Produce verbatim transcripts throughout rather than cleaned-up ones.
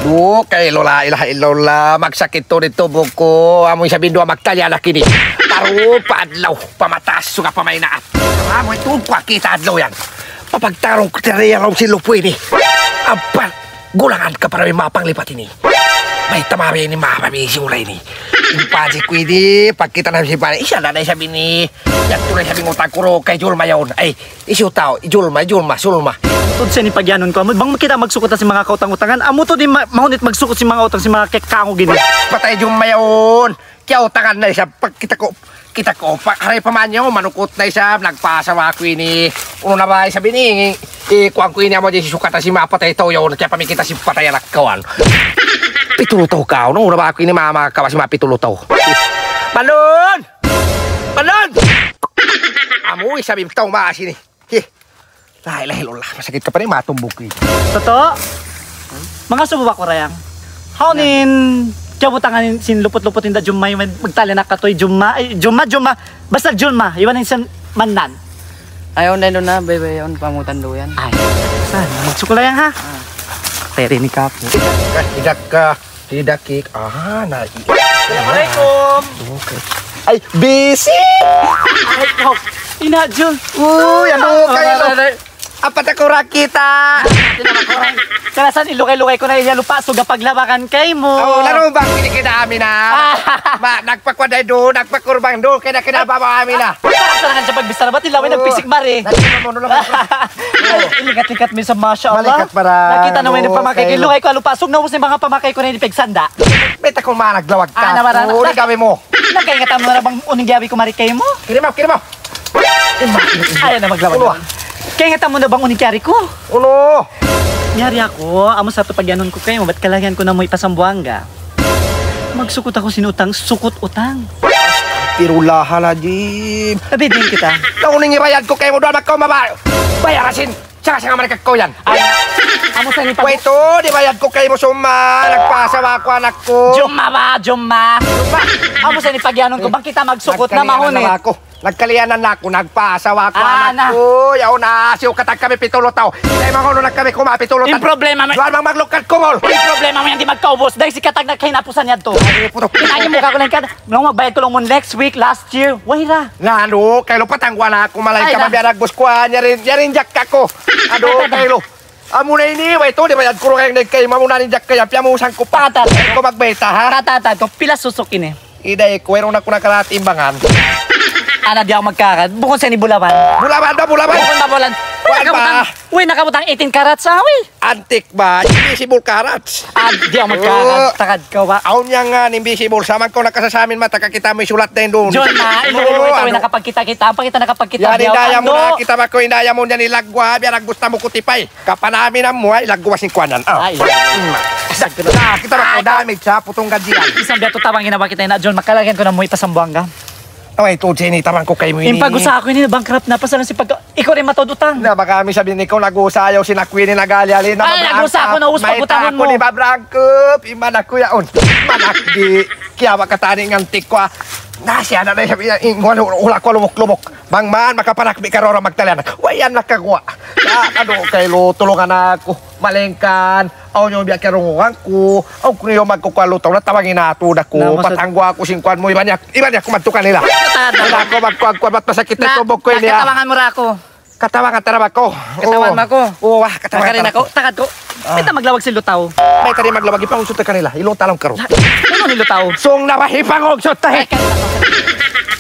Duk, kay Lola, ilaha illallah, magsakit tuud in tubu' ku. Amu isab in duwa magtali anak ini. Paru pa adlaw, pamataas suga pamainaat. Amu itu ku kita adlaw yan. Papagtarung ku tira yan laung sin lupu' ini. Abba, gulangan ka para may mapanglipat ini. May tamabi ini, mapabi simula ini. In paji ku ini, pagkita na si pare, isa na na isab ini. Yan tuud isab in utang ku ru kay Julma yaun. Ay, Hisiyu tau, hi Julma, hi Julma, Julma. Amu tuud siya in pagiyanun ku, amu bang kita magsukut sin manga kautang-utangan, amu tuud in ma-, mahunit magsukut sin manga utang sin manga kekang ku gini. Patay Julma yaun. Kiyautangan na isab, pag kita ku, kita ku, pa, haray pa man yaun, manukut na isab, nagpaasawa aku ini. Unu na ba isab ini, i, kuwan ku ini, amu di sukatan sin manga patay tau yaun, kaya pamikita sin patay anak kawan. Pitulu tau kaw, no? Unu na ba aku ini, mama, kawa sin manga pitulu tau. Manun! Manun! Amu isab in tau maas ini. Hi. La ilaha illallah, masakit ka pa rin, matumbuk ini. Toto? Mangasubu ba aku, Rayang? Hawnu in kiyabutangan sin luput-luput in da Julma, in magtali na katu' hi Julma, ay, Julma, Julma. Basta Julma, iban in sin Mannan. Ayaw na, ayaw na, bay, bay, ayaw na, pangutan daw yan. Ay, saan? Magsukul yan, ha? Ah. Pwede ni Kapo. Tidak ka, tidak ka, tidak kik. Ah, na, i- Assalamualaikum. Okay. Ay, busy! Ay, ikaw. Ina, Jun. Uy, ano Ah, kayo? Aray, aray. Apat aku rakita. Kalasan, ilugay-lugay ku na iya lupa, suga paglabakan kaymu. Oh, laro bang ini kita amin na? Ah. Ma, nagpakuha dahi do, nagpakurbang do, kaya na kinabawa amin na. Sarang-sarang siya pagbisara, ba't ilaw ay Oh. nagpisik mari? Nagpisik mo, no, no, no. Ay, ilikat-likat mi sa, masha Allah. Malikat para Nakita naman yung ano, pamakay kayo. Ilugay ku ha lupa, sug na ubus na in manga pamakay ku na ini pigsanda. Beta kung managlawag ka. Ah, nawaran. Oh, di kami mo. Nakaingatan mu na bang unu in giyabi ku mari kaymu? Kiri mo, kiri mo. Ayaw na maglawag. Unu? Kaingatan mu na bang unu in kiyari ku? Unu? Yari aku, amu sa tu pagiyanun ku kaymu, bat kalagihan ku na mu ipasambuanga. Magsukut aku sin utang, sukut utang. Astaghfirullahaladzim. Abi, din kita. Na unu in ibayad ku kaymu, duwa makaw maba-, bayar asin. Sanga-sanga man kakaw yan. Ay, amu sa ini pag- Wait, oh, di bayad ku kaymu summa. Nagpaasawa aku anak ku. Julma ba, Julma? Julma. Amu sa ini pagiyanun ku, bang kita magsukut na Nagkaliyanan mahunit. na aku. Nagkaliyanan na aku. Nagpaasawa aku Ah, anak na. ku. Yaun na, siyu katag kami pitulu tau. Hindi mangulu na kami kuma pitulu In tau. problema mo- Duwan mang maglukad kungol. In problema mu yan, di' magkaubus. Dahil si katag nagkahinapusan yan to. Ay, puto. Pinagi mu ka ko lang ka. Nung magbayad ku lang mu next week, last year, way ra. Nga, ano, kay lupatangguan na aku, malay Ay, ka, na. mabiya nagbus ku, ah, yarin, yarin jak ka ko. Ado, Ay, kay lo. Amu na ini, way to, di bayad ku rin kay, kay mamu na rin jak kaya, piyamusan ku pa. Tatat. Ay, ko magbeta, ha? Tatat, ko, pila susuk ini? Iday ko, wayruun na ku nakaratimbangan. Ana, di' aku magkarat. Bukun sa ini bulawan. Bulawan ba, bulawan? Bukun ba bulawan? Uy, Kuwan ba? nakabutang, uy, nakabutang eighteen karat sa, uy. Antik ba? Invisible carats. Ah, di' ako magkakat-, Oo. takad ka ba? Awn yan nga, invisible. Sa man kaw nakasasamin mata, kakita' mu in sulat na yun duun. John, ma, ilu-ilu Oo, ito, ano? nakapagkita-kita. Ang pakita nakapagkita, Yan, di' ako indaya mu ando. na, kita' ba ko, indaya mu yan, ilagwa, biya' naggusta mu kutipay. Kapanamin na mu, ay, ilagwa sin kuwanan. Ah. Ay. Mm. Asag ko na. Ah, kita' ba ko, Ah, damage, ha, putong gadyan. Isang biya' to tabang ginawa kita na, John, makalagihan ku na mu ipasambuanga. Away, tuud siya ini, tabang ku kaymu ini. In pag-usaha ku ini, bankrupt na, pasal na si pagka-, ikaw rin mataud utang. Na, baka mi sabihin ikaw, nag-usaha ayaw sin aku ini, nag-ali-ali na, Ay, mabrangkap. nag-usaha ku na, ubus May pag-utangan tako mu. ni mabrangkap, iman aku yaun. Manak di, kiyawa ka tani ngantik ko, ah. Na, siya na, na, sabi niya, ing-, wala, wala ko lumuk-lumuk. Bang man, makapanak, bi karora magtalian. Way, yan, nakakuha. Ya, ado, kay lo, tulungan aku. Malengkan. Awn niyu biya' karungugan ku. Awn ku niyu magkukuha lutaw na tawagin na tuud aku. Na, masad- Patanggu aku sin kuwan mu. Iban niya, iban niya kumadtu kanila. Tanda. Iban aku magkuha-kuha. Bat masakit na Na, tubog ku ini, ah. Katawangan mu ra aku. Katawangan tara ba ko? Katawan Oo. ba ko? Oo, ah, katawangan Nakarin tara ako. ko. Takad ko. Ah. Kita maglawag sin lutaw. May tari maglawag. Ipangunsut na kanila. Ilong talong karo. Ano ni lutaw? Sung na ba? Ipangunsut na, eh. Ay, kaya-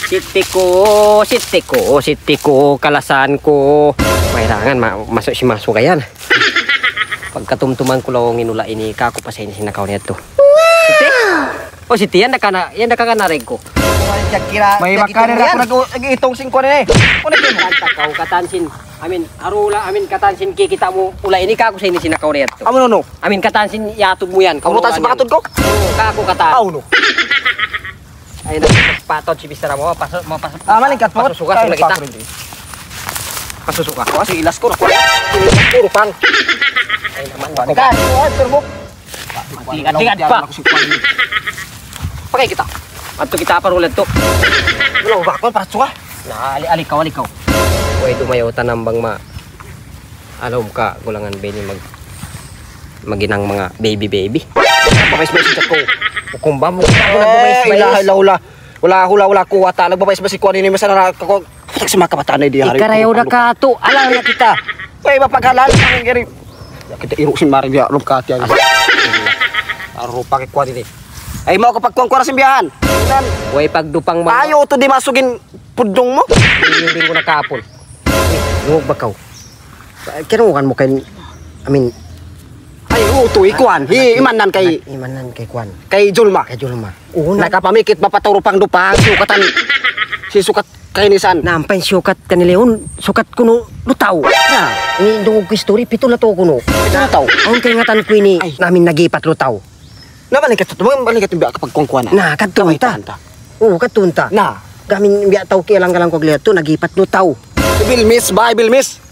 Siti ko, siti ko, siti ko, kalasan ko. Kailangan ma-, masuk si Masu kayan. Pagkatumtuman ku laung in ula ini, kaku pa sa ini sin nakaw niya to. Siti? O, siti, yan na ka na, yan na ka na rin ko. May baka na ako nag-, nag-itong singko na eh. Ano yun? Kanta ka, o, katan sin, I mean, arula, I mean, katan sin kikita' mu, ula ini kaku sa ini sin nakaw niya to. Amo no, no. I mean, katan sin yatug mu yan. Amo tan sin Kaulungan yan. Bakatod ko? Oo, kaku katan. Aw, no. Ay, nagpatod si Mister Amo. Pasu-, mo, pasu-, Ah, malingkat po. Pasusuka, Ay, sila kita. Pasusuka. Kasi ilas ko, naku. Ilas ko, rupang. Ay, naman. Balikan. Ay, turbo. Tingad, tingad pa. Pakay kita. Adto kita pa rulad to. Wala, bakal, para suka. Na, ali, alikaw, alikaw. Way, dumayaw tanam bang ma-, alom ka, gulangan bini mag- Maghinang manga baby-baby. Nagbabayis-bayis in tiyan ku. Hukum ba? Hukum ba? Eh, nagbabayis-bayis. Hula, hula, hula. Hula, hula, hula, kuwata. Nagbabayis-bayis in kuwan ini. Masa na ako. Putak si manga kabataan na di hari. Ikarayaw na ka tu. Alam na kita. Ay, mapaghalal. Ang giri. Kita iru' sin mari biya' lum kati ang. Aru pa kuwan ini. Ay, mau kapagkuwan-kuwan sin biyahan. Way pagdupang man. Ayaw tu di' masugin pudung mu. Hindi ko nakapon. Ngog ba kaw? Kinuha mu kay, I mean, ay, oo, tu, ikuan. Hi, imanan kay, imanan kay kuan. Kay Julma. Kay Julma. Oo, na. Nakapamikit, mapaturo pang dupang, sukatan, si sukat kainisan. Nampay sukat kanila yun, sukat kunu' lutaw. Na. Ini dungog ku story, pitu lutaw kunu'. Pitu lutaw. Awn kaingatan ku ini, ay, namin nagipat lutaw. Na, balik ka tu, balik ka tu, biya' kapagkuwan-kuwan na. Na, kadtu ta. Oo, kadtu ta. Na. Kami biya' tau kiyalang-kalang ko gliat tu, nagipat lutaw. Ibilmis ba, Ibilmis?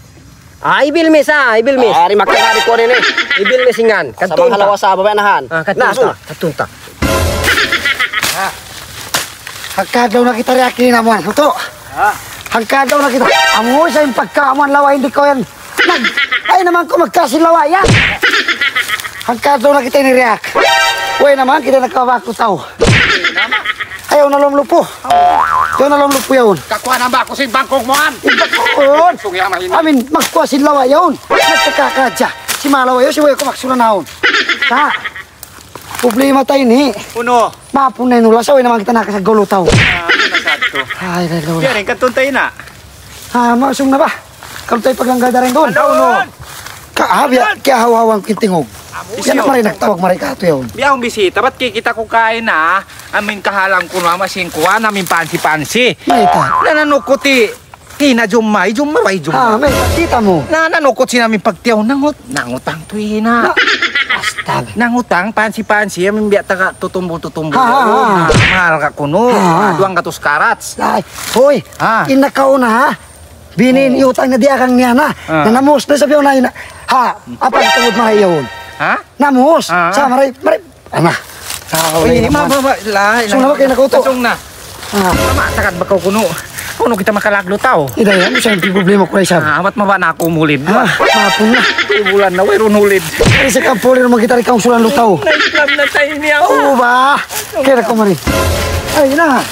Ah, Ibilmis, ah, Ibilmis. Ari, makanari ko rin eh. Ibilmis ingan. Sa kadtu mga ta. Halawa sa babayanahan. Ah, kadtu ta. Na, suna. Kadtu ta. Hangkadaw na kita ri aki naman. Ito. Ha? Hangkadaw na kita. Amu sa in pagkaamuan lawa, hindi ko yan. Nag-, ay naman ko magkasilawa yan. Hangkadaw na kita ini riak. Way naman kita nagkabak lutaw. Ayaw na lumlupo. Ayaw na lumlupo yaun. Kakuha na ba ako sa bangkong mo, an? Hindi ko. Sungya mahina. Amin, magkuha sin lawa yaun. Nagkakakadya. Si malawa yaun, si way ko maksuna naun. Ta. Problema ta ini. Uno. Mapun na in ulas, way naman kita nakasaggaw lutaw. Ah, ano na sa ato? Ay, ay, ay, ay. Biya' rin, kadtu ta ini. Ah, mausung na ba? Kalu tayo paglangga darin doon. Ano? Ka, ah, biya', kiyahaw-hawan ku in tingug. Yan na mari nagtawag mari katu' yaun. Biya' akong bisita, bat kikita' ku kaina, amin kahalang kunu' ama sin kuwan, amin pansi-pansi. Mayta'? Nananukut hi Ina Jumma, hi Jumma ba, hi Jumma? Ah, mayta', kita' mu. Nananukut sin amin pagtiyaw, nangut-, nangutang tu ina. Na, astag. Nangutang, pansi-pansi, amin biya' taga tutumbu-tutumbu. Ha, ha, ha. Ah, mahal ka kunu'. Ha, ha. Ah, duwang gatus karats. Ay, hoy, ha? In nakauna, ha? Bini in iyutang na diyakang niya na. Ah. Na namus na sabi na ina. Ha, apa in tungud mahay yaun? Ha? Namus. Ah. Sa maray, maray. Ana. Sa maray naman. Uy, ma, ma, ma, la, la. Sung na ba kayo nakuto? Sung na. Ah. Tama, takat ba kaw kunu'? Kunu' kita makalaglo tau? Ida yan, siya in problema ku na isab. Ah, amat maba na aku mulid. Ah, mapun na. Tubulan na, wayruun ulid. Ay, sa kampo, rin naman kita rin kaungsulan lutaw. Na-scam na tayo niya. Oo ba? Kaya na kumari. Ay, na.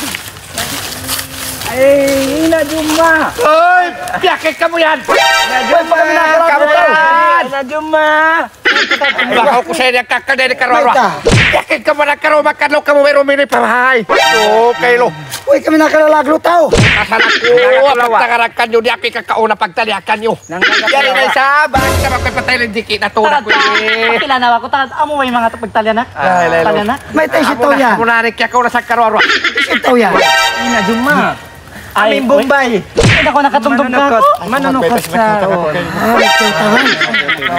Ay, Ina Jumma! Oy! Piyakit kamu yan! Ina Jumma! Kamu yan! Ina Jumma! Baka ku sa inyo kakadali karoro. Mayta'? Piyakit kamu na karoro, makadlaw kamu, mayroon minipamahay. Pahahai. Okay, lo. Uy, kami nakalalaglo tau. Kasal aku, pagtangarakan nyo, di' aku ikakauna, pagtaliakan nyo. Yari na isa, bakit ka magpapatay ng diki na tulad ko eh? Pakilanaw aku, tarat, amu way manga pagtalian, ha? Ah, lay, lay, lay. Talian, ha? Mayta' isi tau yan. Amu na, amu na, rin kaya kaw na sa karoro. Isi tau yan. Ina Jumma. Ay, amin Bombay. Ay, naku, nakatumdum ka ako. Manunukot, manunukot sa, oh. Ah, ito, tama.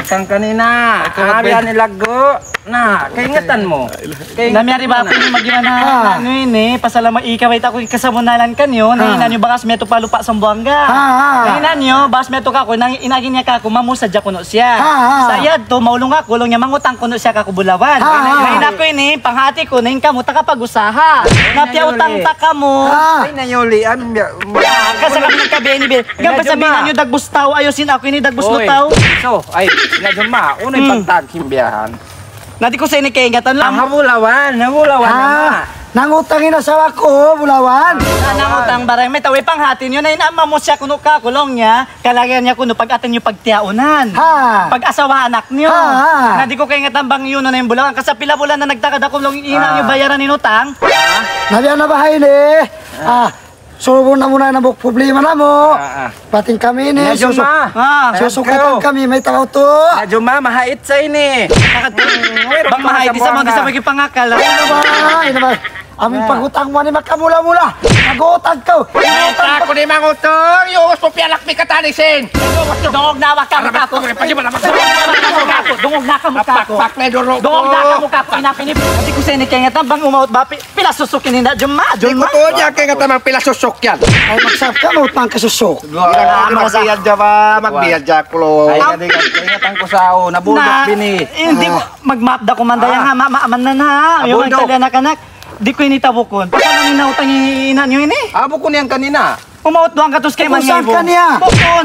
Kang kanina. Ari, ani lagu. Na, kaingatan mu. Namiyari ba aku ini magimana? Ah. Na, ano ini, pasal ikaw ay ako ikasabunalan kanyo, na ina nyo bakas meto pa lupa Sambuanga. Ah, ah. Na ina nyo, bakas meto ka ako, nang inagi niya ka ako, mamusa dya kuno siya. Ah, ah. Sa yadto, maulung aku, laung niya, mangutang kuno siya ka ako bulawan. Ah, ah. Na ina ko ini, panghati ku, na in kamu, takapag-usaha. Na piyautang ta kamu. Ah. Ay, nayuli, ano, Ah, kasa kami nagkabini-bini. Gamba sabihin nyo, dagbus tau, ayusin ako ini, dagbus lutaw. So, ay, Ina Jumma, unu in pagtan simbiyahan? Na di' ku sa ini kaingatan lang. Ah, ha bulawan, ha bulawan na. Nangutang in asawa ku, bulawan. Na, nangutang barang, mayta' way panghati niyu, na in ama mu siya kunu' ka, laung niya, kalagihan niya kunu' pag-atan niyu pagtiyaunan. Ha. Pag-asawa anak niyu. Ha, ha. Na di' ku kaingatan bang yun na in bulawan. Kasa pila bulan na nagtagad aku, laung, ina' niyu bayaran in utang. Nabiya' na ba ini? Ah. Sulbun namu' na in hambuuk problema namu'. Ah, ah. Bat in kami ini, Ina Jumma. Susuk-, ah, susukatan kami, mayta' tu. Ina Jumma, mahait sa ini. Bang mahait, di' sa mag-, di' sa magpangakal, ah. Ay, na ba? Ay, na ba? Amin pag-utang mu ini makamula-mula. Nag-utang kaw. Mayta' aku di' mangutang. Yung gusto piyalak mi katanisin. Dungog na, wag ka makaku. Dungog na ka makaku. Pakpak na duro. Dungog na ka makaku. Inapinip. Di' ku sa ini kaingatan bang umaut ba pi-, Pila susuk ini na, Jumma? Jumma? Di' ku tuud yan, kaya nga tamang pila susuk yan. Ay, magsab ka, maut man ka susuk. Ah, magsab. Magbiyad dya ba? Magbiyad dya, kulo. Ay, kaya nga, kaya nga tangko sa ako, nabundok din eh. Hindi, magmaap da ku man dayan ha, ma-, ma-, man na na, ha. Yung nabundok. Nagtali anak-anak, di' ku ini tabukun. Pasal ang inautang ina' niyu ini? Ah, bukun yan kanina. Umaut duwang gatus kay Mangibo. Bukun kaniya. Bukun.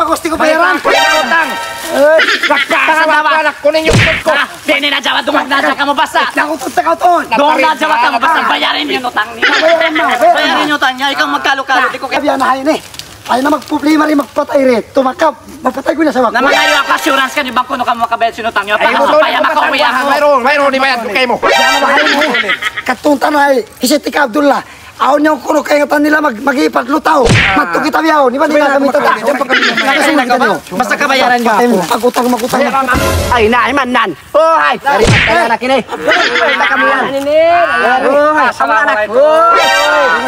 pa gusto ku bayaran. Utang. Eh, Tangan sa dawa. Anak ku ninyo, utang ku. Ah, di' na jawa, dumaun na jawa kamu basta. Nakutot na ka, utang. Dumaun na jawa kamu basta, bayarin niyu in utang niyu. Bayaran na, bayaran na. Bayarin niyu utang niyu, ikaw magkalu-kalu, di' ku kaya. Sabi na, hay ni. Ay na magproblema rin, magpatay rin. Tumakap, mapatay ku na sa bangko. Na mangayu' aku assurance kaniyu bang kunu' kamu makabayad sin utang niyu. Ay, pa, utang, pa, utang, utang, utang. Mayroon, mayroon, ibayad ku kaymu. Yan ang bahay mo. Katuntan ay, hisitik Abdullah. Awn niya kunu' kaingatan nila mag-, mag-ipat lutaw. Ah. Madtu kita bihaun. Iban nila kami tata. Diyan pa kami. Nakasunod kita niyo. Basta kabayaran niyo. Pag-utang, mag-utang. Ay, na, iman nan. Oh, ay. Dari magkaya na kini. Ay, na kami yan. Oh, ay, sama anak. Oh,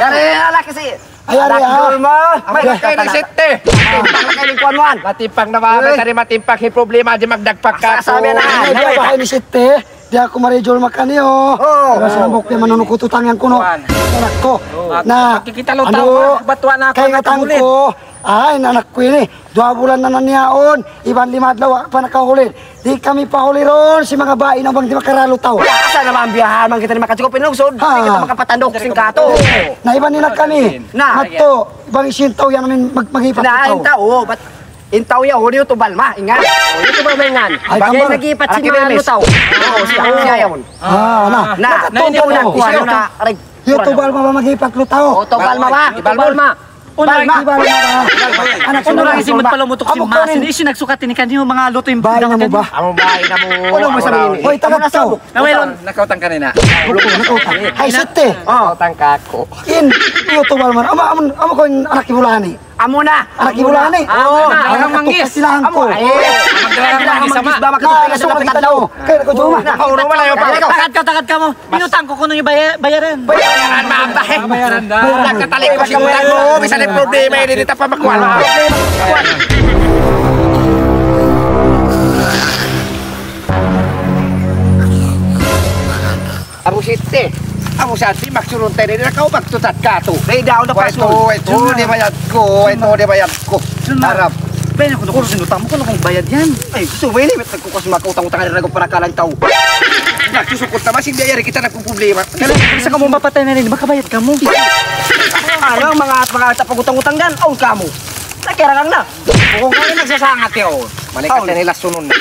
dari anak kasi. Ay, ari, ah. Dol mo. Ay, kaya na sete. Timpang na kayo lingkuan mo, an. Matimpang na ba? Ay. Dari matimpang, hi problema, di magdagpak ka. Sabi na. Ay, bahay ni sete. Di' aku marijol makaniyu. Oo. Kaya sa nambok niya manunukut utang yan kunu'. Kuwan. Anak ku. Oo. Na, pagkikita lu anu, tau, ah, batua na aku, kaingatan ku, ay, anak ku ini. Duwa bulan na nan yaun. Iban lima adlaw, wa' pa nakahuli. Di' kami pahuli duun, sin manga babai na bang di' makaralu tau. Asa na man biyahan, man kita di' makachikup in lungsod. Ha. Di' kita makapatandok sin katu'. Na, iban nila kami. Na. Madtu, bang isin tau yan amin mag-, mag-ipat tau. Na, in tau, bat In tau yaun, yu tubal ma, ingat. Oh, yu tubal ma, ingat. Ay, kambal. Nag-ipat sin manga lutaw. Oo, siya, siya yaun. Ah, na. Na, na, na, na, na, na, na, yu tubal ma ba mag-ipat lutaw? Oh, tubal ma ba? Tubal ma. Tubal ma. Tubal ma. Anak, unu lang isin magpalumutuk sin masin. Isin nagsukat ini kaniyu, manga luto in bahay na mu ba? Amu bahay na mu. Unu mu sabihin? Hoy, tagad tau. Nawelon. Nakautang ka na. Nakautang. Ay, sete. Oh. Nakautang ka ako. In, yu tubal ma. Amu, amu, amu ku in anak Ibulani. Amu na. Anak Ibulani. Amu na. Anak Manggis. Kasilahan ku. Amu, ay. Magdala ng Manggis, ama. Kaya na ku, Juma. Tagad ka, tagad ka mu. Inutang ku kunu' in baya-, bayaran. Bayaran, ma'am, tahe. Bayaran da. Nakatalik ku sin utang mu. Misan in problema ini, di' ta pa makuha. Amu siti. Amu siti, magsurun tayo rin. Nakaw, magtutat ka to. Ay, daw na. Wait, paso. Wait, wait, di bayad ku. Wait, di bayad ku. Harap. Bene, kunu' ku sin utang mu, kunu' ku bayad yan. Ay, gusto mo ini, may nagkukuha sin manga utang-utang, ay, nagpaparakalan tau. Nagsusukot na, masin biya yari kita nagpuproblema. Kaya, kaya sa kamu mapatay na rin, makabayad kamu. Ano, manga, manga pag-utang-utang dyan, awn kamu. Nakirangan na. Kung kayo nagsasangat yun, malikas na nila sunod na.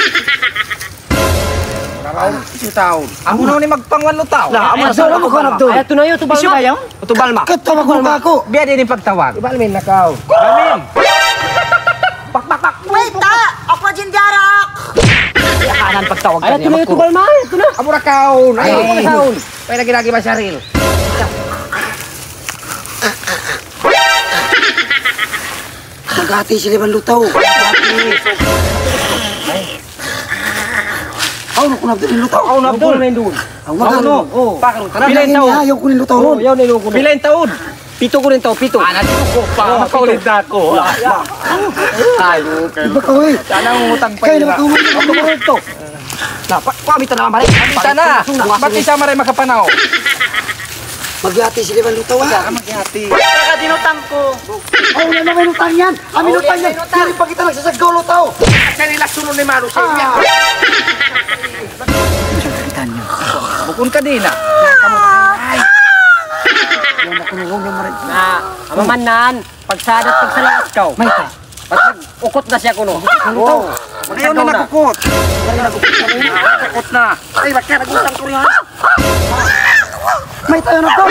Amu na ini magpangwan lutaw. Na, amu na. Ay, amu na, amu na. Ay, ito na yun, ito ba? Ito ba yun? Ito ba, Balma? Ito ba, Balma? Biya din in pagtawag. Balmin na kaw. Balmin! Pak, pak, pak! Wait, ta! Aku jin jarak! Kanan pagtawag. Ay, ito na yun, ito ba, Balma? Ito na. Amu na kaw. Ay, amu na kaw. Pwede lagi, lagi, Masaril. Maghati sila iban lutaw. Awn aku na Abdul in lutaw. Awn Abdul. Awn Abdul. Awn Abdul. Oh. Pakaru. Pila in taud? Ayaw ku in lutaw. Oh, ayaw na in lutaw. Pila in taud? Pitu ku in taud, pitu. Ah, nagsuko pa. Oh, makaulid na aku. Ay, okay. Di ba kaw eh? Sana ang utang pa. Kaya na ba kaw eh? Ako mo rin to. Na, pa, pamita na, mare. Pamita na. Pati sa mare makapanaw. Magyati sila iban lutaw, ha? Saka magyati. Saka dinutang ku. Oh, wala na may utang yan. Amin utang yan. Utang. Yan, pag kita nagsasagaw lutaw. Yan, ila sunod ni Maru sa inyo. Ah. Bukun ka din, ah. Ay. Yan, ako na, huwag na, mare. Na, amaman nan. Pagsadat, pagsalat kaw. Mayta'? Ba't nag-ukot na siya kuno? Ukot na. Oo. Ayaw na nag-ukot. Ukot na. Ay, ba't ka nag-utang ko rin? Mayta' yan ako.